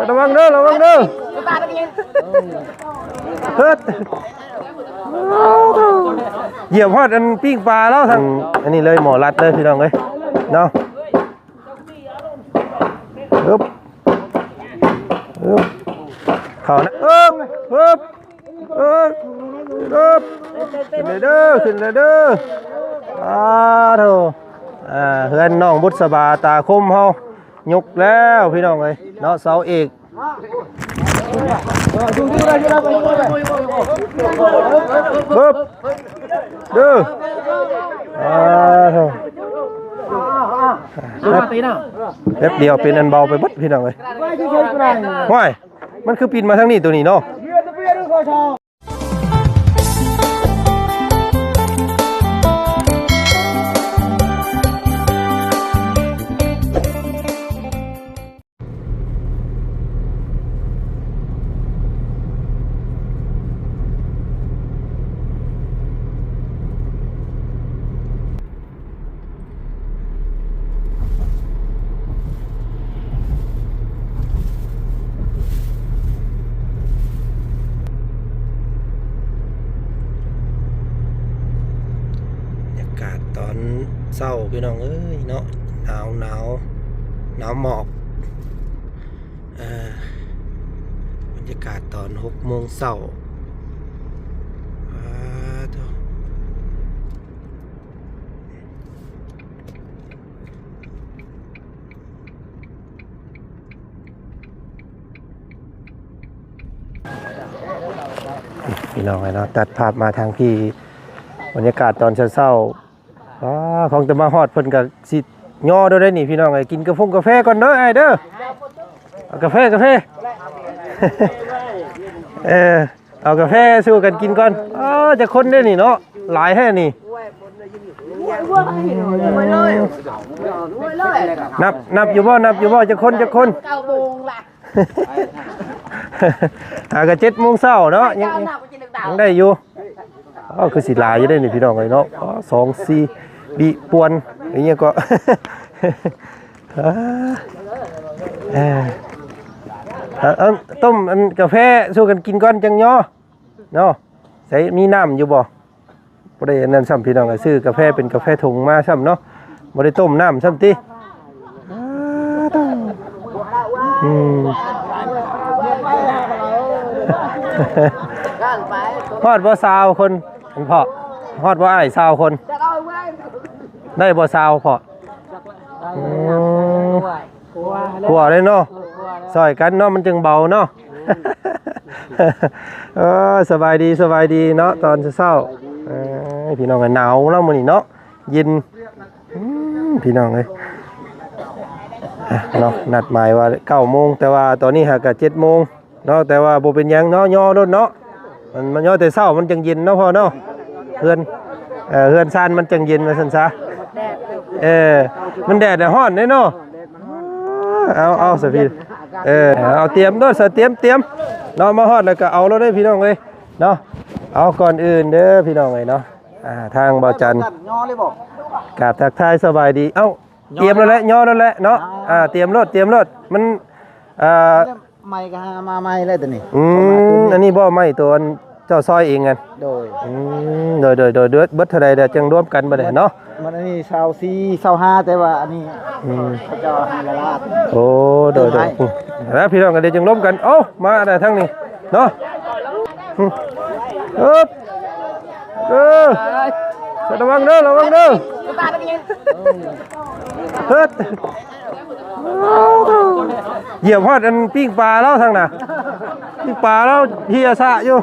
ລະວັງເດີ ລະວັງເດີ ເຮີດ ຢຽບຮອດອັນປີ້ງປາແລ້ວ ອືມ ທາງ ອັນນີ້ເລີຍ ໝໍລັດເລີຍພີ່ນ້ອງເອີຍເນາະ. ອຶບ ອຶບ ເຂົ້ານະ ອຶບ ອຶບ ເອີ ອຶບ ຂຶ້ນເລີຍເດີ ຂຶ້ນເລີຍເດີ. ອາໂທ ອາ ເຮືອນນ້ອງບຸດສະບາຕາຄົມເຮົາ ຍົກແລ້ວພີ່ນ້ອງເອີຍເນາະ ເສົາເອກ. ເອີ ເດີ ອາໂທ ແປັບດຽວເປັນອັນເບົາໄປເບິດພີ່ນ້ອງເອີຍ. ຫ້ວຍ ມັນຄືປິ່ນມາທາງນີ້ໂຕນີ້ເນາະ. ບັນຍາກາດຕອນເຊົ້າພີ່ນ້ອງເອີຍເນາະ ໜາວໆ ໜາວໝອກ. ອ່າ ບັນຍາກາດຕອນຫົກໂມງເຊົ້າ. ອາໂທ ພີ່ນ້ອງເອີຍເນາະ ຕັດພາບມາທາງພີ້ ບັນຍາກາດຕອນເຊົ້າໆ. ອາ ຂອງແຕ່ມາຮອດເພິ່ນກະຊິຍໍໂດດໄດ໋ນີ້ພີ່ນ້ອງເອີຍ. ກິນກາຟົງກາແຟກ່ອນເດີອ້າຍເດີ ເອົາກາແຟ ກາແຟ ເອີ ເອົາກາແຟສູ່ກັນກິນກ່ອນ. ອາ ຈັກຄົນເດ້ນີ້ເນາະ ຫຼາຍແທ້ນີ້. ນັບ ນັບຢູ່ບໍ່ ນັບຢູ່ບໍ່ ຈັກຄົນ ຈັກຄົນ? ຫາກະເຈັດໂມງເຊົ້າເນາະ ຍັງ ຍັງໄດ້ຢູ່. ອໍ ຄືຊິຫຼາຍຢູ່ເດ້ນີ້ພີ່ນ້ອງເອີຍເນາະ. ອໍ ສອງ ສີ່ ບິປ່ວນ ອີ່ຫຍັງເກາະ ເອີ ເອົາຕົ້ມອັນກາແຟສູ່ກັນກິນກ່ອນຈັ່ງຍໍເນາະ. ໃສ ມີນ້ຳຢູ່ບໍ່? ບໍ່ໄດ້ອັນນັ້ນຊ້ຳພີ່ນ້ອງເອີຍ ຊື້ກາແຟເປັນກາແຟຖົງມາຊ້ຳເນາະ ບໍ່ໄດ້ຕົ້ມນ້ຳຊ້ຳຕິ. ອືມ ຮອດບໍ່ຊາວຄົນ ອັນພໍ່ ຮອດບໍ່ອ້າຍຊາວຄົນ ໄດ້ບໍ່ຊາວພໍ່? ອືມ ກົວເດ້ເນາະ ເອີ ກົວເດ້ ຊ່ອຍກັນເນາະ ມັນຈຶ່ງເບົາເນາະ. ເອີ ສະບາຍດີ ສະບາຍດີເນາະ ຕອນເຊົ້າໆ. ເອີ ພີ່ນ້ອງ ໜາວເນາະມື້ນີ້ເນາະ ເຢັນ ອືມ ພີ່ນ້ອງເອີຍ ອ່ະ ເນາະ ນັດໝາຍວ່າເກົ້າໂມງ ແຕ່ວ່າຕອນນີ້ຫາກະເຈັດໂມງເນາະ ແຕ່ວ່າບໍ່ເປັນຫຍັງເນາະ ຍໍໂລດເນາະ. ມັນ ມັນຍໍແຕ່ເຊົ້າມັນຈັ່ງເຢັນເນາະພໍ່ເນາະ ເຮືອນ ເອີ ເຮືອນຊານມັນຈັ່ງເຢັນວ່າຊັ້ນຊະ. ເອີ ມັນແດດແລ້ວຮ້ອນເດ້ເນາະ. ເອົາ ເອົາ ສະພີ ເອີ ເອົາ ຕຽມໂລດ ສະ ຕຽມ ຕຽມເນາະ ມາຮອດແລ້ວກະເອົາໂລດເດີພີ່ນ້ອງເອີຍເນາະ. ເອົາ ກ່ອນອື່ນເດີພີ່ນ້ອງເອີຍເນາະ ອ່າ ທາງບ່າວຈັນ ກາບທັກທາຍສະບາຍດີ. ເອົ້າ ຕຽມໂລດແຫຼະ ຍໍໂລດແຫຼະເນາະ. ອ່າ ຕຽມໂລດ ຕຽມໂລດ ມັນ ອ່າ ໄມ້ກໍຫາມາໃໝ່ແລ້ວໂຕນີ້. ອືມ ອັນນີ້ບໍ່ ໄມ້ໂຕອັນເຈົ້າຊອຍເອງຫັ້ນ? ໂດຍ ອືມ ໂດຍ ໂດຍ ໂດຍ ເບິດເທົ່າໃດແລ້ວຈັ່ງລວມກັນບັດນີ້ເນາະ? ມັນອັນນີ້ຊາວສີ່ ຊາວຫ້າ ແຕ່ວ່າອັນນີ້ ອືມ ເຂົາເຈົ້າໃຫ້ລະລາດ. ໂອ້ ໂດຍ ໂດຍ ແລ້ວພີ່ນ້ອງກໍໄດ້ຈັ່ງລວມກັນ. ເອົ້າ ມາອັນໃດທາງນີ້ເນາະ. ອືມ ເອີບ ເອີ ລະວັງເດີ ລະວັງເດີ ເຮີດ. ຢຽບຮອດອັນປີ້ງປາລາວທາງໜ້າ ປີ້ງປາລາວເຮຍສະຢູ່.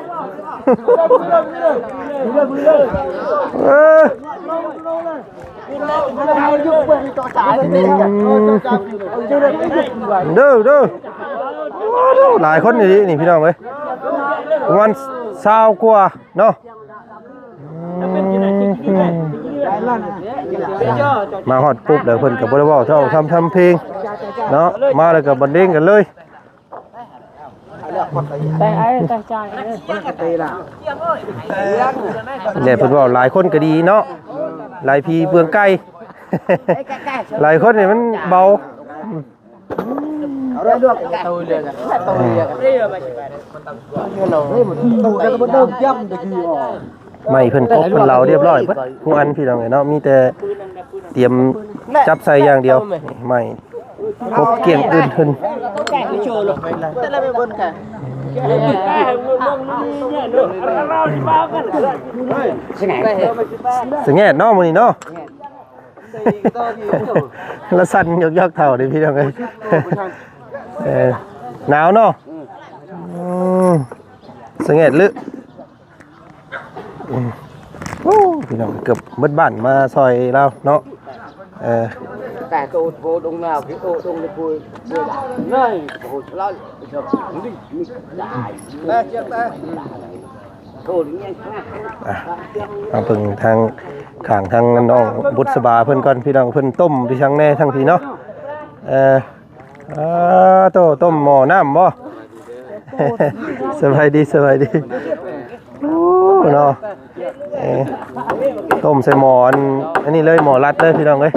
ເອີ ເດີ ເດີ ໂອ້ ຫຼາຍຄົນອີ່ຫຼີນີ້ພີ່ນ້ອງເອີຍ ປະມານຊາວກວ່າເນາະ. ອືມ ມາຮອດປຸບແລ້ວເພິ່ນກໍບໍ່ໄດ້ເວົ້າເທົ່າທຳ ທຳເພງເນາະ ມາແລ້ວກໍບັນເລງກັນເລີຍ. ແຕ່ໄອ້ແຕ່ຈາຍເອີຍ ແລ້ວເພິ່ນເວົ້າຫຼາຍຄົນກໍດີເນາະ ຫຼາຍຜີເປືອງໄກ່ ຫຼາຍຄົນນີ້ມັນເບົາ. ອືມ ໄໝ້ເພິ່ນກົບເພິ່ນເຫຼົາຮຽບຮ້ອຍເບິດ ທຸກອັນພີ່ນ້ອງເອີຍເນາະ ມີແຕ່ຕຽມຈັບໃສ່ຢ່າງດຽວ ໄໝ້ກົບກ້ຽງອື່ນຂຶ້ນ. ສະແງດເນາະມື້ນີ້ເນາະ ລະສັ່ນຢອກໆເຖົ້າເດ້ພີ່ນ້ອງເອີຍ ເອີ ໜາວເນາະ ອືມ ສະແງດລຶ ອືມ ໂອ້ ພີ່ນ້ອງ ເກືອບເບິດບ້ານມາຊ່ອຍລາວເນາະ ເອີ ແຕ່ໂຕໂທດົງນາວ ໂຕດົງໃນປຸຍ ເລີຍ ໂອ້ ສະຫຼາຍ ອ່ະ ມາເບິ່ງທາງຂ້າງທາງນ້ອງບຸດສະບາເພິ່ນກ່ອນ ພີ່ນ້ອງ ເພິ່ນຕົ້ມຢູ່ທາງແນ່ທາງພີ້ເນາະ ເອີ ອ່າ ໂຕ ຕົ້ມໝໍ້ນ້ຳບໍ່? ສະບາຍດີ ສະບາຍດີ ໂອ້ ເນາະ ເອີ ຕົ້ມໃສ່ໝໍ້ອັນ ອັນນີ້ເລີຍ ໝໍ້ລັດເລີຍ ພີ່ນ້ອງເອີຍ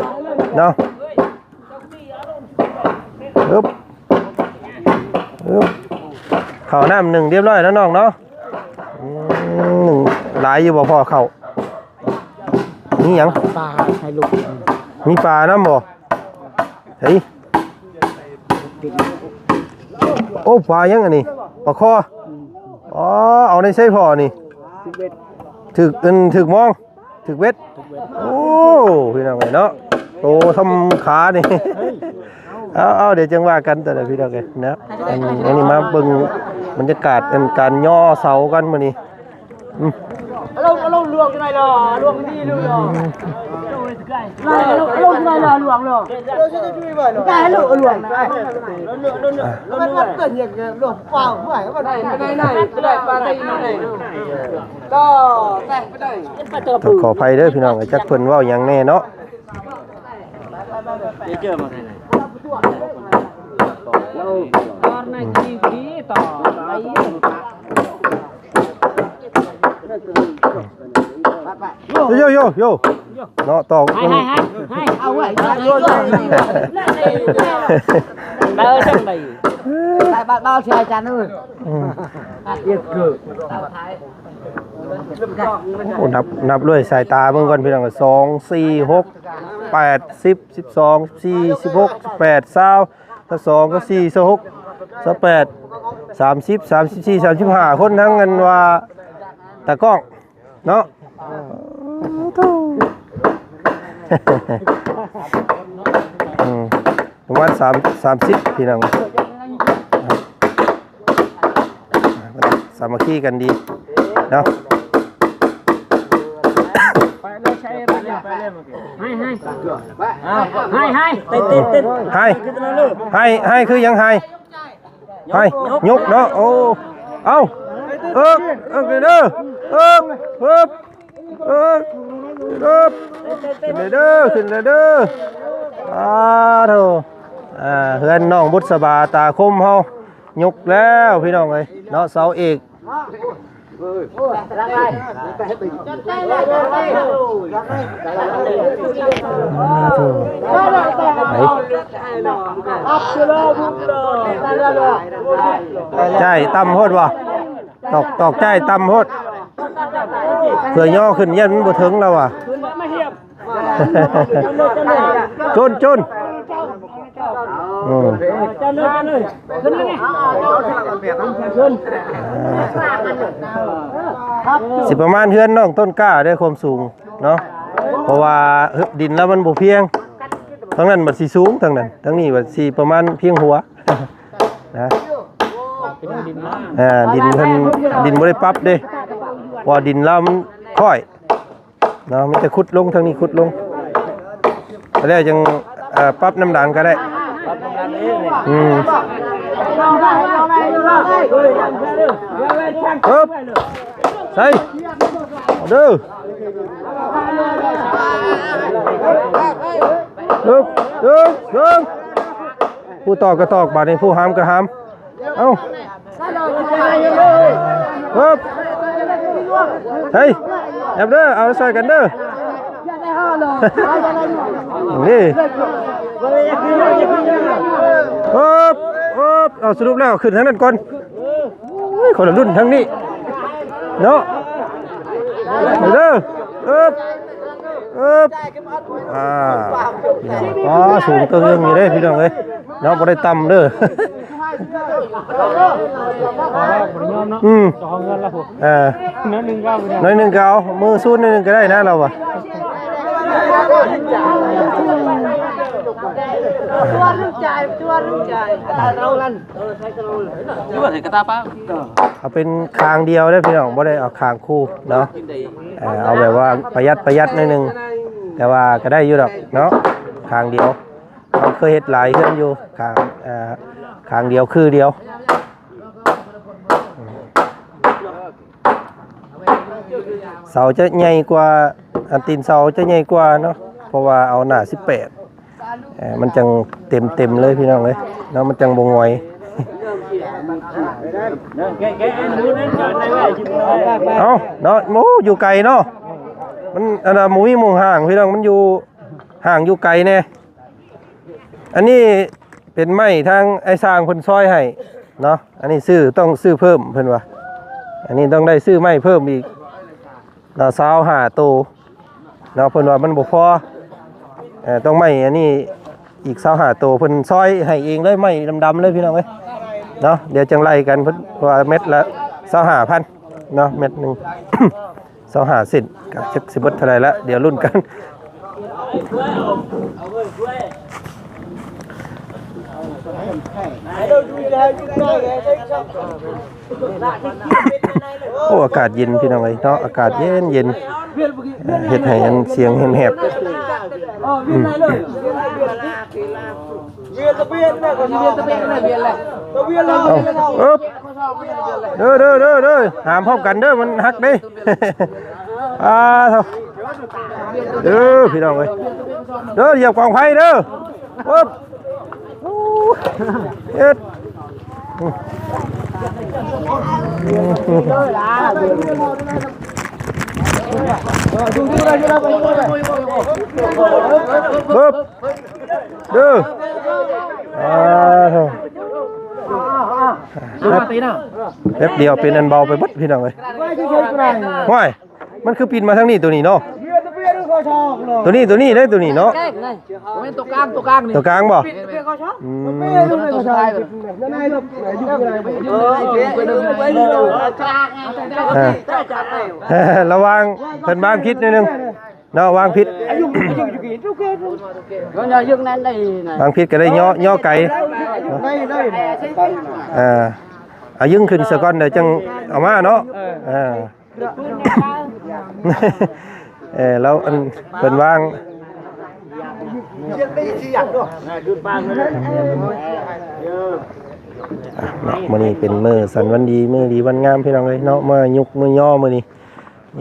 ເນາະ. ອຶບ ອຶບ ເຂົ້ານ້ຳໜຶ້ງຮຽບຮ້ອຍແລ້ວນ້ອງເນາະ ອືມ ໜຶ້ງຫຼາຍຢູ່ບໍ່ພໍ່ເຂົ້າ? ມີຫຍັງ? ປາໃຫ້ລູກ ມີປານຳບໍ່? ເຮີ້ຍ ໂອ້ ປາຫຍັງອັນນີ້? ປາຄໍ ອໍ ເອົາໃນໃສພໍ່ນີ້? ຖືກເອັນ ຖືກມອງ ຖືກເບັດ ໂອ້ ພີ່ນ້ອງເອີຍເນາະ ໂຕສ່ຳຂານີ້ ເອົາ ເອົາ ດຽວຈັ່ງວ່າກັນ ຕອນນັ້ນພີ່ນ້ອງເອີຍເນາະ ອັນ ອັນນີ້ມາເບິ່ງບັນຍາກາດ ອັນ ການຍໍເສົາກັນມື້ນີ້ ອືມ ຕ້ອງຂໍອະໄພເດີພີ່ນ້ອງເອີຍ ຈັກເພິ່ນເວົ້າຫຍັງແນ່ເນາະ ໂຍໂຍໂຍ ເນາະ ຕອກ ໃຫ້ ໃຫ້ ໃຫ້ ໃຫ້ ເອົາໄວ້ ເອົາໄວ້ ເອົາຈັ່ງໃດ ໄດ້ບາດເບົາເສຍອາຈານເອີຍ ອືມ ໂອ້ ນັບ ນັບດ້ວຍສາຍຕາເບິ່ງກ່ອນພີ່ນ້ອງ ສອງ ສີ່ ຫົກ ແປດ ສິບ ສິບສອງ ສິບສີ່ ສິບຫົກ ສິບແປດ ຊາວ ຊາວສອງ ຊາວສີ່ ຊາວຫົກ ຊາວແປດ ສາມສິບ ສາມສິບສີ່ ສາມສິບຫ້າ ຄົນ ທັງອັນວ່າຕາກ້ອງ ເນາະ ໂອ້ໂທ້ ອືມ ປະມານສາມ ສາມສິບ ພີ່ນ້ອງ ສາມັກຄີກັນດີເນາະ ໃຫ້ ໃຫ້ ໃຫ້ ໃຫ້ ໃຫ້ ໃຫ້ ຄືຫຍັງ ໃຫ້? ໃຫ້ຍົກເນາະ ໂອ້ ເອົາ ເອິກ ເອິກເດີ ເອິກ ເອິກ ເອິກ ຂຶ້ນເດີ ຂຶ້ນເດີ ອາໂທ ອ່າ ເຮືອນນ້ອງບຸດສະບາຕາຄົມເຮົາ ຍົກແລ້ວພີ່ນ້ອງເອີຍເນາະ ເສົາເອກ ຈ່າຍຕ່ຳໂພດບໍ່? ຕອກ ຕອກຈ່າຍຕ່ຳໂພດ ເພື່ອຍໍຂຶ້ນ ຢ້ານມັນບໍ່ເຖິງແລ້ວວ່າ. ຈົນ ຈົນ ອືມ ຊິປະມານເຮືອນນ້ອງຕົ້ນກ້າເດ້ ຄວາມສູງເນາະ ເພາະວ່າດິນລາວມັນບໍ່ພຽງ ທາງນັ້ນບັດຊິສູງ ທາງນັ້ນ ທາງນີ້ບັດຊິປະມານພຽງຫົວ ນະ ອ່າ ດິນເພິ່ນ ດິນບໍ່ໄດ້ປັບເດ້ ເພາະວ່າດິນລາວມັນຄ້ອຍ ເນາະ ມີແຕ່ຂຸດລົງ ທາງນີ້ຂຸດລົງ ແລ້ວຈັ່ງ ເອີ ປັບນ້ຳດັງກໍໄດ້ ປັບນ້ຳດັງເອງນີ້ ອືມ ເອີບ ໃສ່ ເດີ ເອີບ ເອີບ ເອີບ ຜູ້ຕອກກໍຕອກ ບາດນີ້ຜູ້ຫາມກໍຫາມ ເອົ້າ ເອີບ ເຮີ້ຍ ແອບເດີ ເອົາຊ່ອຍກັນເດີ ນີ້ ເອີບ ເອົາ ສະຫຼຸບແລ້ວຂຶ້ນທາງນັ້ນກ່ອນ. ໂອ້ຍ ຄົນລະລຸ້ນທາງນີ້ເນາະ. ເດີ ເອີບ ເອີບ ອ່າ ພີ່ນ້ອງ. ອໍ ສູງເຕີງຢູ່ເດ້ພີ່ນ້ອງເອີຍເນາະ, ບໍ່ໄດ້ຕ່ຳເດີ. ອືມ ເອີ ໜ້ອຍໜຶ່ງກໍເອົາ ມືສູນໜ້ອຍໜຶ່ງກໍໄດ້ນະ ລາວວ່າ. ເອົາເປັນຄາງດຽວເດີພີ່ນ້ອງ, ບໍ່ໄດ້ເອົາຄາງຄູ່ເນາະ. ເອີ ເອົາແບບວ່າປະຢັດ ປະຢັດໜ້ອຍໜຶ່ງ ແຕ່ວ່າກໍໄດ້ຢູ່ດອກເນາະ ຄາງດຽວ. ເຮົາເຄີຍເຮັດຫຼາຍເຮືອນຢູ່ ຄາງ ເອີ ຄາງດຽວ ຄືດຽວ. ເສົາຈະໃຫຍ່ກວ່າ ອັນຕີນເສົາຈະໃຫຍ່ກວ່າເນາະ, ເພາະວ່າເອົາໜ້າສິບແປດ ເອີ ມັນຈັ່ງເຕັມໆເລີຍພີ່ນ້ອງເອີຍເນາະ, ມັນຈັ່ງບໍ່ຫງອຍ. ເອົາເນາະ ໂອ້ ຢູ່ໄກເນາະ, ມັນອັນນ່າ ບໍ່ມີໝ່ອງຫ້າງພີ່ນ້ອງ, ມັນຢູ່ຫ່າງຢູ່ໄກແດ່. ອັນນີ້ເປັນໄມ້ທາງອ້າຍຊ່າງເພິ່ນຊອຍໃຫ້ເນາະ, ອັນນີ້ຊື້ ຕ້ອງຊື້ເພີ່ມເພິ່ນວ່າ, ອັນນີ້ຕ້ອງໄດ້ຊື້ໄມ້ເພີ່ມອີກເນາະ ຊາວຫ້າໂຕເນາະ, ເພິ່ນວ່າມັນບໍ່ພໍ ເອີ ຕ້ອງໄມ້ອັນນີ້ອີກຊາວຫ້າໂຕ, ເພິ່ນຊອຍໃຫ້ເອງເລີຍ ໄມ້ດຳໆເລີຍພີ່ນ້ອງເອີຍເນາະ. ດຽວຈັ່ງໄລ່ກັນ ເພິ່ນວ່າແມັດລະຊາວຫ້າພັນເນາະ, ແມັດໜຶ່ງ ຊາວຫ້າເຊັນ ກໍຈັກຊິເບິດເທົ່າໃດລະ ດຽວລຸ້ນກັນ. ໂອ້ ອາກາດເຢັນພີ່ນ້ອງເອີຍເນາະ, ອາກາດເຢັນໆ ເຮັດໃຫ້ອັນສຽງແຫບໆ. ອືມ ເອົາ ເອີບ ເດີ ເດີ ເດີ ເດີ ຫາມພ້ອມກັນເດີ ມັນຫັກເດ້. ອ່າ ເດີ ພີ່ນ້ອງເອີຍ ເດີ ຢຽບກອງໄຟເດີ. ປຶບ ເຮັດ ປຶບ ເດີ ອ່າ ແປັບດຽວເປັນອັນເບົາໄປເບິດ ພີ່ນ້ອງເອີຍ. ຫ້ວຍ ມັນຄືປິ່ນມາທາງນີ້ ໂຕນີ້ເນາະ ໂຕນີ້ ໂຕນີ້ເດ້ ໂຕນີ້ເນາະ. ບໍ່ແມ່ນໂຕກາງ ໂຕກາງນີ້ ໂຕກາງບໍ່? ແມ່ນ ແມ່ນ ອືມ ໂຕສຸດທ້າຍ ເອີ ລະວັງ ເພິ່ນວາງຜິດໜ້ອຍໜຶ່ງເນາະ ວາງຜິດ ວາງຜິດກໍໄດ້ຍໍ້ ຍໍ້ໄກ. ເອີ ເອົາຍຶງຂຶ້ນສາກ່ອນ ດຽວຈັ່ງເອົາມາເນາະ. ເອີ ເອີ ແລ້ວອັນເພິ່ນວາງ ອ່ະ ເນາະ ມື້ນີ້ເປັນມື້ສັນວັນດີ ມື້ດີວັນງາມ ພີ່ນ້ອງເອີຍເນາະ, ມາຍຸກມື້ຍໍມື້ນີ້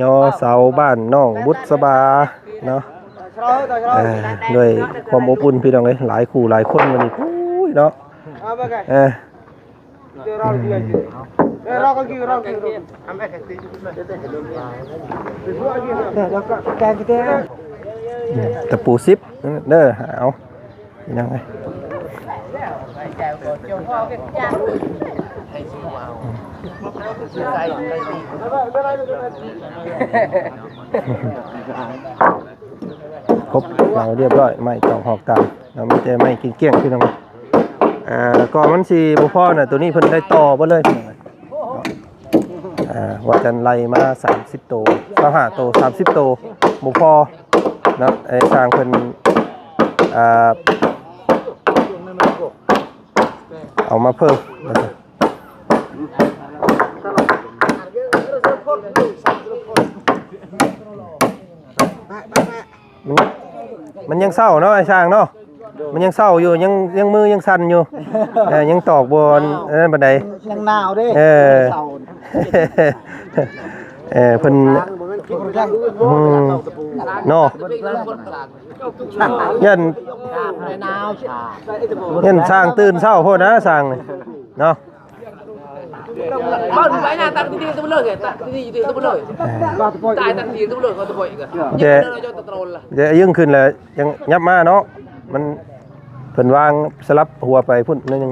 ຍໍເສົາບ້ານນ້ອງບຸດສະບາເນາະ. ເອີ ດ້ວຍຄວາມອົບອຸ່ນ ພີ່ນ້ອງເອີຍ ຫຼາຍຄູ່ຫຼາຍຄົນມື້ນີ້ ໂອ້ຍເນາະ. ເອີ ຕະປູສິບເດີ ເອົາ ພີ່ນ້ອງເອີຍ ຄົບເອົາຮຽບຮ້ອຍ ໄມ້ຕອກຫອກຕາມ ເນາະ ມີແຕ່ໄມ້ກ້ຽງໆ ພີ່ນ້ອງ. ເອີ ກໍມັນຊິບໍ່ພໍນະ ໂຕນີ້ເພິ່ນໄດ້ຕໍ່ເບິດເລີຍ ເອີ ວ່າຈະໄລ່ມາສາມສິບໂຕ ຊາວຫ້າໂຕ ສາມສິບໂຕ ບໍ່ພໍເນາະ. ໄອ້ຊ່າງເພິ່ນ ເອົາມາເພີ່ມ ມັນ ມັນຍັງເຊົາເນາະ ໄອ້ຊ່າງເນາະ, ມັນຍັງເຊົາຢູ່ ຍັງ ຍັງມືຍັງສັ່ນຢູ່ ເອີ ຍັງຕອກບໍ່ອັນນັ້ນປານໃດ ຍັງໜາວເດ້ ເອີ ເອີ ເພິ່ນ ອືມ ເນາະ ຢ້ານ ຢ້ານຊ່າງຕື່ນເຊົ້າໂພດນະ ຊ່າງນີ້ເນາະ. ແຕ່ ແຕ່ຍຶງຂຶ້ນແລ້ວຍັງຫຍັບມາເນາະ, ມັນ ເພິ່ນວາງສະຫຼັບຫົວໄປພຸ້ນໜ້ອຍໜຶ່ງ.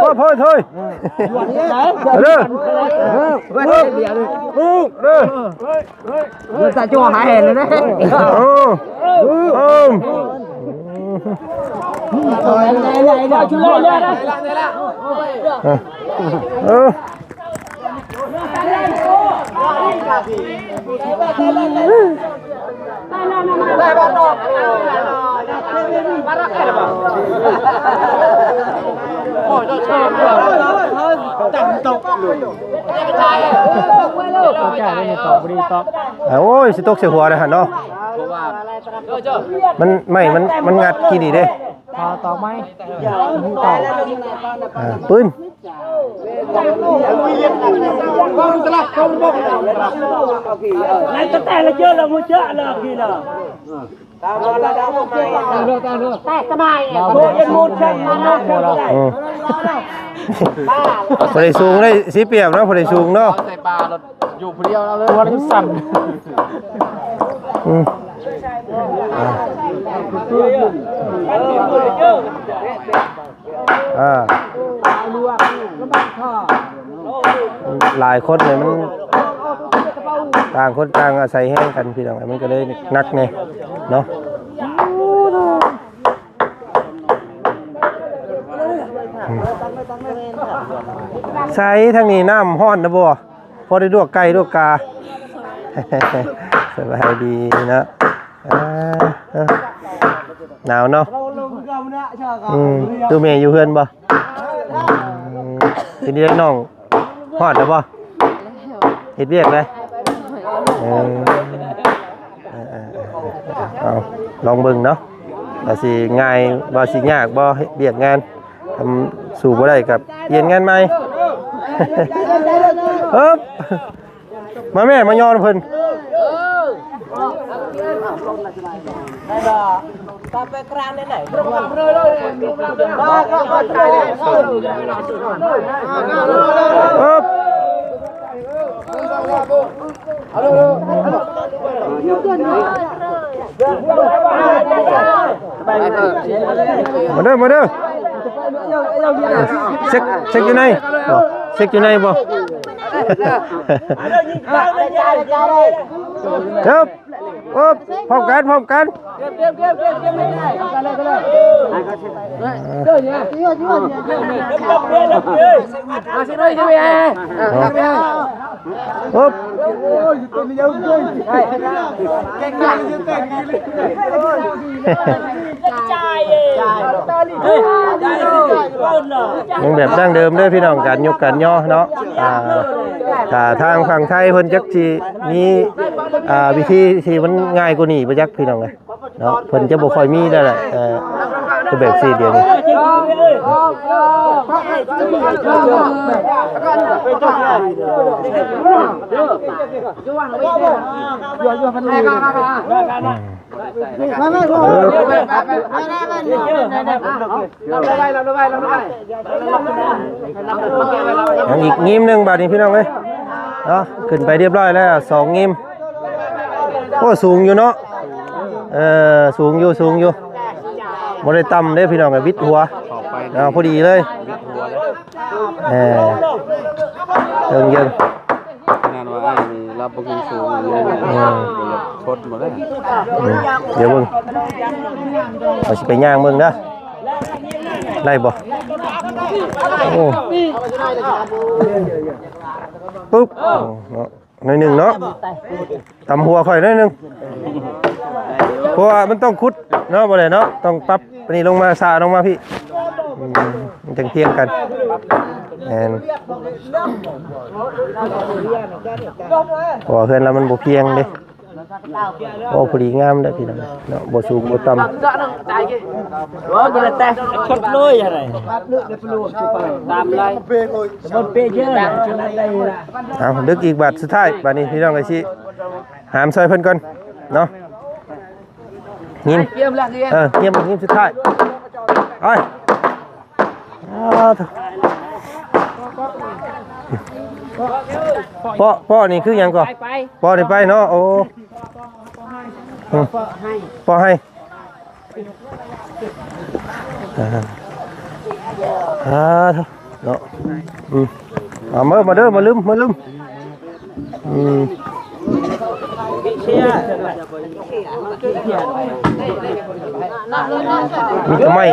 ໂອ້ຍ ໂອ້ຍ ເດີ ເດີ ເດີ ເດີ ສະຈໍຫາແຫ່ນເລີຍເດ້ ໂອ້ ໂອ້ ເອີ ໂອ້ຍ ຊິຕົກໃສ່ຫົວເດ້ຫັ້ນເນາະ ມັນ ໄມ້ມັນ ມັນງັດກີ້ນີ້ເດ້ ຕອກໄມ້ ຕອກ ອ່າ ປືນ ບໍ່ໄດ້ສູງໄດ້ ເສຍປຽບເນາະ ບໍ່ໄດ້ສູງເນາະ ຢູ່ຜູ້ດຽວເນາະ ເລີຍ ຕົວມັນສັ່ນ ອືມ ອ່າ ອ່າ ຫຼາຍຄົນເລີຍ ມັນຕ່າງຄົນຕ່າງອາໄສແຮງກັນ ພີ່ນ້ອງ ມັນກໍເລີຍໜັກແດ່ເນາະ ອືມ ໃສທາງນີ້ນ້ຳຮ້ອນນະບໍ່? ພໍໄດ້ລວກໄກ່ລວກກາ ສະບາຍດີເນາະ ອ່າ ໜາວເນາະ ອືມ ຕູ້ແມ່ຢູ່ເຮືອນບໍ່? ອືມ ເປັນຈັ່ງໃດນ້ອງ ຮອດແລ້ວບໍ່? ເຮັດວຽກໄດ໋ ເອີ ເອີ ເອົາ ລອງເບິ່ງເນາະ ວ່າຊິງ່າຍ ວ່າຊິຍາກບໍ່ ເຮັດວຽກງານ ທຳ ສູ້ບໍ່ໄດ້ກໍປ່ຽນງານໃໝ່ ເອີ ມາແມ່ ມາຍໍນຳເພິ່ນ ເອີ ມາເດີ ມາເດີ ເຊັກ ເຊັກຢູ່ໃນ ເຊັກຢູ່ໃນບໍ່? ເອີບ ເອີບ ພ້ອມກັນ ພ້ອມກັນ ຍັງແບບດັ້ງເດີມເດີພີ່ນ້ອງ ການຍົກການຍໍເນາະ ອ່າ ຖ້າທາງຝັ່ງໄທເພິ່ນຈັກຊິມີ ອ່າ ວິທີທີ່ມັນງ່າຍກວ່ານີ້ບໍ່ຈັກພີ່ນ້ອງເອີຍ ເນາະ ເພິ່ນຈະບໍ່ຄ່ອຍມີແລ້ວແຫຼະ ເອີ ແບບຊີ້ດຽວນີ້ ຍັງອີກຍິ້ມໜຶ່ງບາດນີ້ພີ່ນ້ອງເອີຍ ເນາະ ຂຶ້ນໄປຮຽບຮ້ອຍແລ້ວ ສອງຍິ້ມ. ໂອ້ ສູງຢູ່ເນາະ ເອີ ສູງຢູ່ ສູງຢູ່ ບໍ່ໄດ້ຕ່ຳເດ້ພີ່ນ້ອງ ຫວິດຫົວ ເອົາ ພໍດີເລີຍ ເອີ ເອີ ເອີ ຂະໜາດວ່າອ້າຍນີ້ລະບໍ່ຂຶ້ນສູງຢູ່ ເອີ ບໍ່ຢາກທົນບໍ່ໄດ້ ເອີ ດຽວເບິ່ງ ເຮົາຊິໄປຍ່າງເບິ່ງເດີ ໄດ້ບໍ່? ໂອ້ ປຶບ ເນາະ ໜ້ອຍໜຶ່ງເນາະ ຕຳຫົວຂ້ອຍໜ້ອຍໜຶ່ງ ເພາະວ່າມັນຕ້ອງຂຸດເນາະ ບໍ່ໄດ້ເນາະ ຕ້ອງປັບອັນນີ້ລົງມາ ສາລົງມາພີ້ ອືມ ມັນຈັ່ງພຽງກັນ ແມ່ນ ເພາະວ່າເຮືອນລາວມັນບໍ່ພຽງເດ້ ໂອ້ ພໍດີງາມເດ້ພີ່ນ້ອງເນາະ ບໍ່ສູງບໍ່ຕ່ຳ ເອົາ ດຶກອີກບາດສຸດທ້າຍ ບາດນີ້ພີ່ນ້ອງກໍຊິຫາມຊ່ອຍເພິ່ນກ່ອນເນາະ ຍິງ ເອີ ຍິງ ຍິງສຸດທ້າຍ ໄປ ອ້າວ ເປາະ ເປາະນີ້ຄືຫຍັງເກາະ? ໄປ ເປາະນີ້ໄປເນາະ ໂອ້ ເປາະໃຫ້ ເອີ ອ່າ ອ່າ ເນາະ ອືມ ເອົາ ມາ ມາເດີ ມາລືມ ມາລືມ ອືມ ມີແຕ່ໄມ້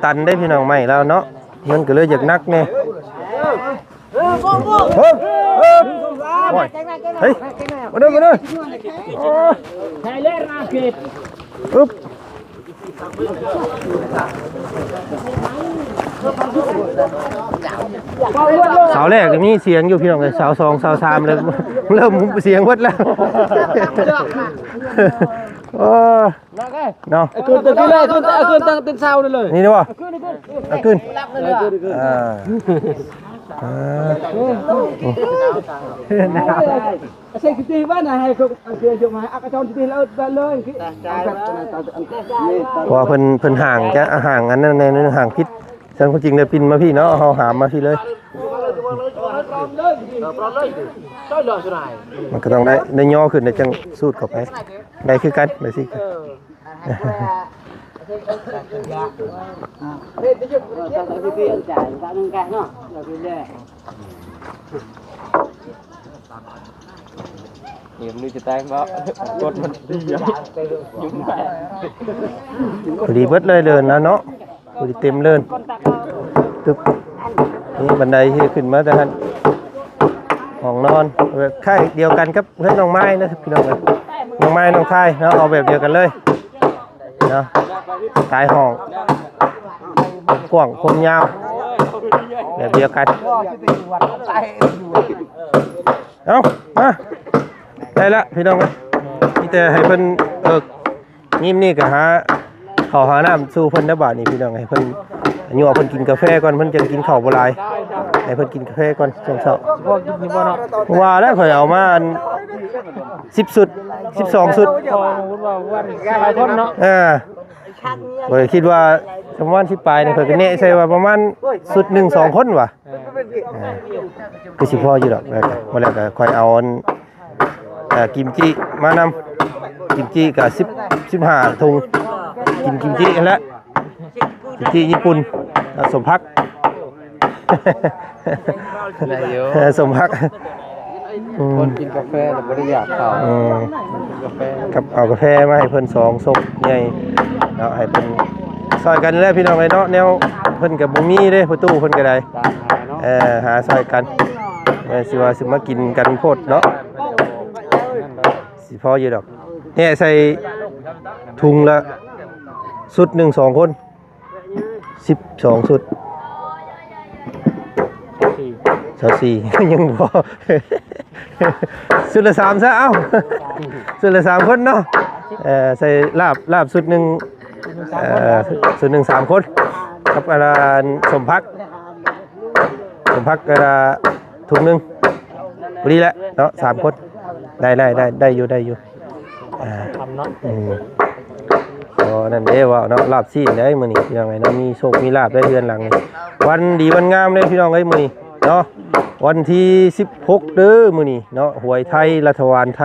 ຕັນໆເດ້ພີ່ນ້ອງ ໄມ້ລາວເນາະ ມັນກໍເລີຍຢາກໜັກແດ່. ເຮີ້ຍ ເຮີ້ຍ ໂອ້ຍ ເຮີ້ຍ ມາເດີ ມາເດີ ໂອ້ຍ ອຶບ ເສົາແລກນີ້ມີສຽງຢູ່ພີ່ນ້ອງເອີຍ ເສົາສອງ ເສົາສາມ ເລີ່ມ ເລີ່ມສຽງເບິດແລ້ວ ໂອ້ຍ ເນາະ ເອົາຂຶ້ນ ເອົາຂຶ້ນ ເອົາຂຶ້ນຕັ້ງເປັນເສົານັ້ນເລີຍ ນີ້ເດ້ບໍ່ ເອົາຂຶ້ນ ເອົາຂຶ້ນ ເອີ ອ່າ ອ່າ ໃສ່ກະຕິບ້ານນະ ໃຫ້ເຂົາເອົາເສືອຍົກມາ ເອົາກະຈອນກະຕິແລ້ວເລີຍ ເພາະວ່າເພິ່ນ ເພິ່ນຫ່າງຈາກ ຫ່າງອັນນັ້ນແດ່ ຫ່າງຜິດ ແຕ່ຄວາມຈິງແລ້ວປິ່ນມາພີ້ເນາະ ເຮົາຫາມມາພີ້ເລີຍ ມັນກໍຕ້ອງໄດ້ ໄດ້ຍໍຂຶ້ນ ໄດ້ຈັ່ງສູດເຂົ້າໄປ ໄດ້ຄືກັນ ໄດ້ຄືກັນ. ເກມນີ້ຈະແຕກບໍ່ ກົດມັນດີຢູ່ ຍຸງແຕກ ພໍດີເບິດເລີຍເລີນນະເນາະ ພໍດີເຕັມເລີນ ຕຶບ ນີ້ບັນໄດທີ່ຂຶ້ນມາແຕ່ຫັ້ນ ຫ້ອງນອນ ຄ້າຍດຽວກັນກັບເຮືອນນ້ອງໄມ້ນະພີ່ນ້ອງເອີຍ ນ້ອງໄມ້ນ້ອງທາຍເນາະ ເອົາແບບດຽວກັນເລີຍເນາະ ຊາຍຫ້ອງ ຄວາມກວ້າງຄວາມຍາວ ແບບດຽວກັນ ເອົາ ມາ ໄດ້ລະພີ່ນ້ອງເອີຍ ມີແຕ່ໃຫ້ເພິ່ນ ເອີ ຍິມນີ້ກໍຫາເຂົ້າຫານ້ຳສູ່ເພິ່ນນະ ບາດນີ້ພີ່ນ້ອງ ໃຫ້ເພິ່ນ ຍົວະເພິ່ນກິນກາແຟກ່ອນ ເພິ່ນຈັ່ງກິນເຂົ້າບໍ່ຫຼາຍ ໃຫ້ເພິ່ນກິນກາແຟກ່ອນຊ່ວງເຊົ້າ ພໍກິນຢູ່ບໍ່ເນາະ ວ່າແລ້ວຂ້ອຍເອົາມາອັນ ສິບຊຸດ ສິບສອງຊຸດ ເອີ ຂ້ອຍຄິດວ່າປະມານສິບປາຍນີ້ ຂ້ອຍກໍແນະໃສ່ວ່າປະມານຊຸດໜຶ່ງສອງຄົນວ່າ ເອີ ຄືຊິພໍຢູ່ດອກ ແລ້ວກໍ ບໍ່ແລ້ວກໍຂ້ອຍເອົາອັນ ເອີ ກິມຈິມານຳ ກິມຈິກໍສິບ ສິບຫ້າຖົງ ກິນກິມຈິຫັ້ນແຫຼະ ກິມຈິຍີ່ປຸ່ນ ແລ້ວສົມຜັກ ໄດ້ຢູ່ ເອີ ສົມຜັກ ອືມ ຄົນກິນກາແຟແລ້ວບໍ່ໄດ້ຢາກເຂົ້າ ອືມ ກິນກາແຟ ກັບເອົາກາແຟມາໃຫ້ເພິ່ນສອງສົບໃຫຍ່ເນາະ ໃຫ້ເພິ່ນຊ່ອຍກັນແຫຼະພີ່ນ້ອງເອີຍເນາະ ແນວເພິ່ນກໍບໍ່ມີເດ້ ປະຕູເພິ່ນກໍໄດ້ ຕາມຫາເນາະ ເອີ ຫາຊ່ອຍກັນ ເອີ ຊິວ່າຊິມາກິນກັນໂພດເນາະ ຊິພໍຢູ່ດອກ ແນະໃສ່ຖົງລະຊຸດໜຶ່ງສອງຄົນ ສິບສອງຊຸດ ຊາວສີ່ ຍັງບໍ່ພໍ ຊຸດລະສາມຊະ ເອົ້າ ຊຸດລະສາມຄົນເນາະ ເອີ ໃສ່ລາບ ລາບຊຸດໜຶ່ງ ເອີ ຊຸດໜຶ່ງສາມຄົນ ກັບອັນ ສົມຜັກ ສົມຜັກ ເອີ ຖົງໜຶ່ງ ພໍດີແຫຼະເນາະ ສາມຄົນ ໄດ້ ໄດ້ ໄດ້ ໄດ້ຢູ່ ໄດ້ຢູ່ ອ່າ ອືມ ກໍນັ້ນເດ້ ເວົ້າເນາະ ລາບຊີ້ນເດ້ມື້ນີ້ ພີ່ນ້ອງເອີຍເນາະ ມີໂຊກມີລາບໄດ້ເຮືອນຫຼັງນີ້ ວັນດີວັນງາມເດ້ ພີ່ນ້ອງເອີຍ ມື້ນີ້ເນາະ ວັນທີສິບຫົກເດີ ມື້ນີ້ເນາະ ຫວຍໄທ ລັດຖະບານໄທ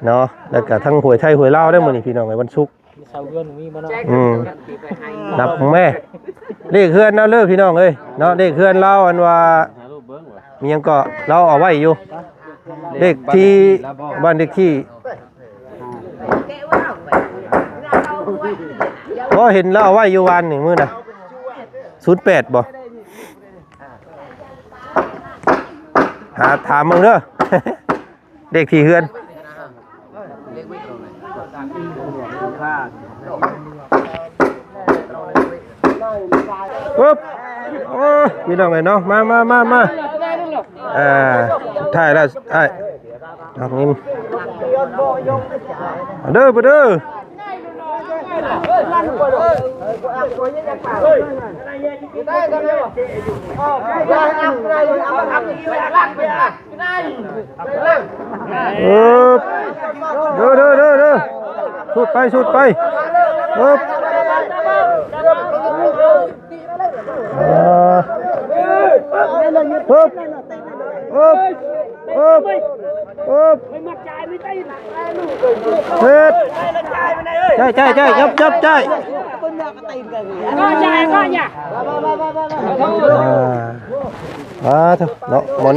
ເນາະ ແລ້ວກະທັງຫວຍໄທຫວຍລາວເດ້ ມື້ນີ້ ພີ່ນ້ອງເອີຍ ວັນສຸກ ເສົາເຮືອນມີບໍ່ເນາະ ອືມ ນັບແມ້ ເລກເຮືອນລາວເດີພີ່ນ້ອງເອີຍເນາະ ເລກເຮືອນລາວ ອັນວ່າມີຫຍັງເກາະ ລາວເອົາໄວ້ຢູ່ ເລກທີ່ ບ້ານເລກທີ່ ບໍ່ເຫັນລາວເອົາໄວ້ຢູ່ວານນີ້ມື້ນະ ສູນແປດບໍ່ ຫາຖາມເບິ່ງເດີ. ເລກທີ່ເຮືອນ ປຶບ ໂອ້ ພີ່ນ້ອງເອີຍເນາະ ມາ ມາ ມາ ມາ ອ່າ ສຸດທ້າຍແລ້ວອ້າຍ ດອກນີ້ ມາເດີ ມາເດີ. ເອີ ເດີ ເດີ ເດີ ເດີ ສູດໄປ ສູດໄປ ເອີ ປຶບ ປຶບ ປຶບ ປຶບ ເຮັດ ໃຈ ໃຈ ໃຈ ຈັບ ຈັບ ໃຈ. ອ່າ ອ່າ ເນາະ ມັນ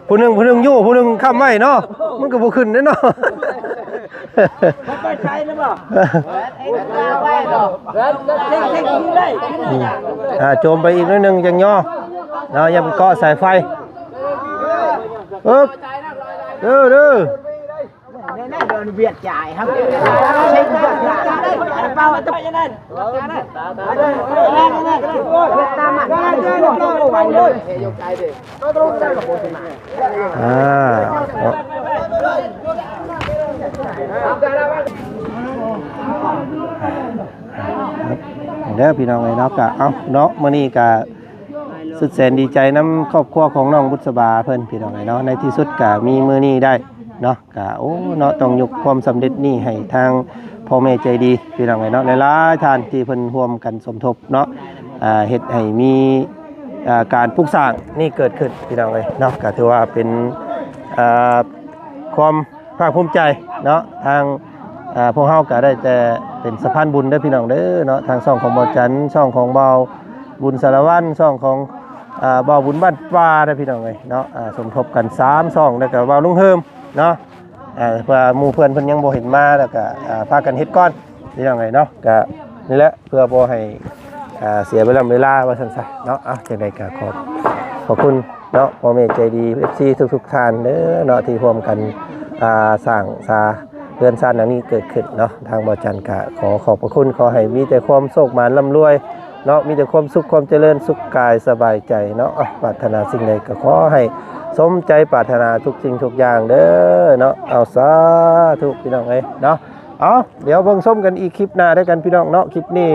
ຜູ້ໜຶ່ງ ຜູ້ໜຶ່ງຢູ່ ຜູ້ໜຶ່ງຄ້ຳໄວ້ເນາະ ມັນກໍບໍ່ຂຶ້ນເດ້ເນາະ. ໄປໃສນະບໍ່? ອ່າ ໂຈມໄປອີກໜ້ອຍໜຶ່ງ ຈັ່ງຍໍເນາະ ຢ່າໄປເກາະສາຍໄຟ. ເອີບ ເດີ ເດີ. ອ່າ ເນາະ ເດີພີ່ນ້ອງເອີຍເນາະ ກະເອົາເນາະ ມື້ນີ້ກະ ສຸດແສນດີໃຈນຳຄອບຄົວຂອງນ້ອງບຸດສະບາເພິ່ນພີ່ນ້ອງເອີຍເນາະ ໃນທີ່ສຸດກະມີມື້ນີ້ໄດ້ເນາະ ກະ ໂອ້ ເນາະ ຕ້ອງຍົກຄວາມສຳເລັດນີ້ໃຫ້ທາງພໍ່ແມ່ໃຈດີພີ່ນ້ອງເອີຍເນາະ ຫຼາຍໆທ່ານທີ່ເພິ່ນຮ່ວມກັນສົມທົບເນາະ ອ່າ ເຮັດໃຫ້ມີ ອ່າ ການປຸກສ້າງນີ້ເກີດຂຶ້ນພີ່ນ້ອງເອີຍເນາະ ກະຖືວ່າເປັນ ອ່າ ຄວາມ ພາກພູມໃຈເນາະ ທາງ ເອີ ພວກເຮົາກໍໄດ້ແຕ່ເປັນສະພານບຸນເດີພີ່ນ້ອງເດີເນາະ ທາງຊ່ອງຂອງບ່າວຈັນ ຊ່ອງຂອງບ່າວບຸນສາລະວັນ ຊ່ອງຂອງ ເອີ ບ່າວບຸນບ້ານປ່າເດີພີ່ນ້ອງເອີຍເນາະ ເອີ ສົມທົບກັນສາມຊ່ອງ ແລ້ວກໍບ່າວລຸງເຮີມເນາະ ເອີ ເພື່ອໝູ່ເພື່ອນເພິ່ນຍັງບໍ່ເຫັນມາ ແລ້ວກໍ ເອີ ພາກັນເຮັດກ່ອນພີ່ນ້ອງເອີຍເນາະ ກໍນີ້ແຫຼະ ເພື່ອບໍ່ໃຫ້ ອ່າ ເສຍເວລາເວລາວ່າຊັ້ນຊະເນາະ ເອົາ ຈັ່ງໃດກໍຂອບ ຂອບພະຄຸນເນາະ ພໍ່ແມ່ໃຈດີ ເອັຟຊີ ທຸກໆທ່ານເດີເນາະ ທີ່ຮ່ວມກັນ ອ່າ ສ້າງສາເຮືອນຊານຫຼັງນີ້ເກີດຂຶ້ນເນາະ ທາງບ່າວຈັນກໍຂໍຂອບພະຄຸນ ຂໍໃຫ້ມີແຕ່ຄວາມໂຊກໝານລ່ຳລວຍເນາະ ມີແຕ່ຄວາມສຸກຄວາມຈະເລີນ ສຸກກາຍສະບາຍໃຈເນາະ ເອົາ ປາດຖະໜາສິ່ງໃດກໍຂໍໃຫ້ສົມໃຈປາດຖະໜາທຸກສິ່ງທຸກຢ່າງເດີເນາະ ເອົາ ສາທຸ ພີ່ນ້ອງເອີຍເນາະ. ເອົາ ດຽວເບິ່ງຊົມກັນອີກຄລິບໜ້າເດີກັນພີ່ນ້ອງເນາະ ຄລິບນີ້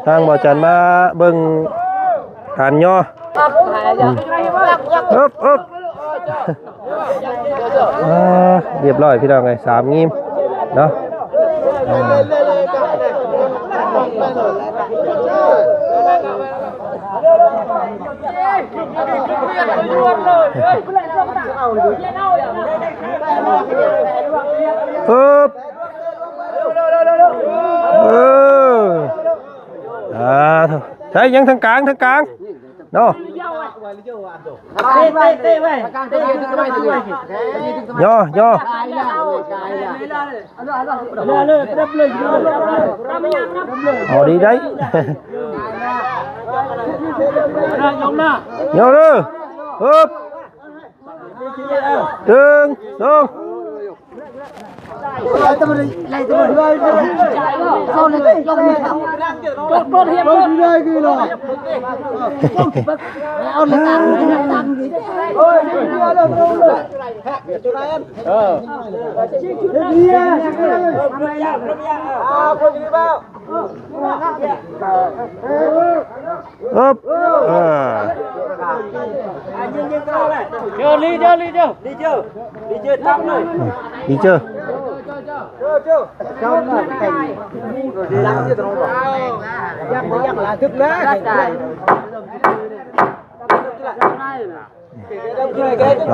ທາງບ່າວຈັນມາເບິ່ງການຍໍ ອືມ ເອິບ ເອິບ ອ່າ ຮຽບຮ້ອຍພີ່ນ້ອງເອີຍ ສາມງີມເນາະ ອ່າ ເອີບ ເອີ ອ່າ ໃສ່ຍັງທາງກາງ ທາງກາງເນາະ ເຕະ ເຕະ ເຕະໄວ້ ເຕະ ເຕະໄວ້ ຍໍ ຍໍ ເລີຍ ເລີຍ ເລີຍ ເລີຍ ເລີຍ ເອົາດີໄດ້ ຍໍເລີຍ ຮຶບ ໜຶ່ງ ສອງ ເອີ ເອີ ເອີ ເອີ ເຈີລີເຈີລີເຈີລີເຈີລີເຈີຈັບເລີຍ ລີເຈີ ເນ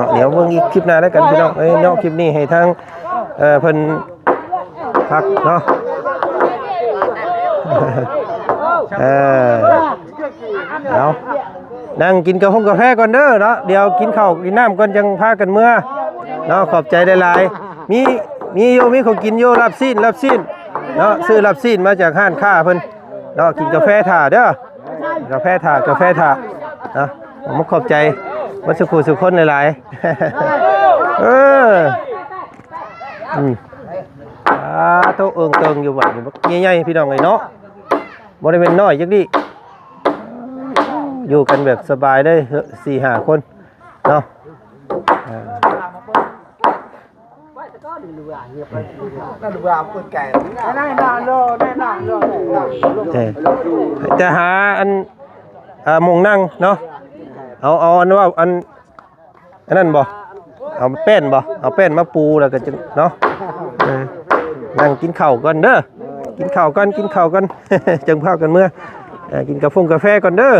າະ ດຽວເບິ່ງອີກຄລິບໜ້າແລ້ວກັນພີ່ນ້ອງເອີຍເນາະ ຄລິບນີ້ໃຫ້ທາງ ເອີ ເພິ່ນພັກເນາະ ເອີ ເອົາ ນັ່ງກິນກາຟົງກາແຟກ່ອນເດີເນາະ ດຽວກິນເຂົ້າກິນນ້ຳກ່ອນ ຈັ່ງພາກັນເມືອເນາະ ຂອບໃຈຫຼາຍໆ ມີ ມີຢູ່ ມີຂອງກິນຢູ່ ລາບຊີ້ນ ລາບຊີ້ນເນາະ ຊື້ລາບຊີ້ນມາຈາກຮ້ານຄ້າເພິ່ນເນາະ ກິນກາແຟຖ້າເດີ ກາແຟຖ້າ ກາແຟຖ້າເນາະ ຂອບໃຈເບິດສູ່ຜູ້ສູ່ຄົນຫຼາຍໆ ເອີ ອືມ ສາທຸ ເອີງເຕີງຢູ່ບັດນີ້ ບັກໃຫຍ່ໆ ພີ່ນ້ອງເອີຍເນາະ ບໍ່ໄດ້ແມ່ນນ້ອຍຈັກດີ້ ຢູ່ກັນແບບສະບາຍເລີຍ ສີ່ຫ້າຄົນເນາະ ເອີ ເອີ ຈະຫາອັນ ອ່າ ໝ່ອງນັ່ງເນາະ ເອົາ ເອົາອັນວ່າອັນ ອັນນັ້ນບໍ່ ເອົາແປ້ນບໍ່ ເອົາແປ້ນມາປູແລ້ວກໍຈຶ່ງເນາະ ເອີ ນັ່ງກິນເຂົ້າກ່ອນເດີ ກິນເຂົ້າກ່ອນ ກິນເຂົ້າກ່ອນ ຈຶ່ງພາກັນເມືອ ເອີ ກິນກາຟົງກາແຟກ່ອນເດີ.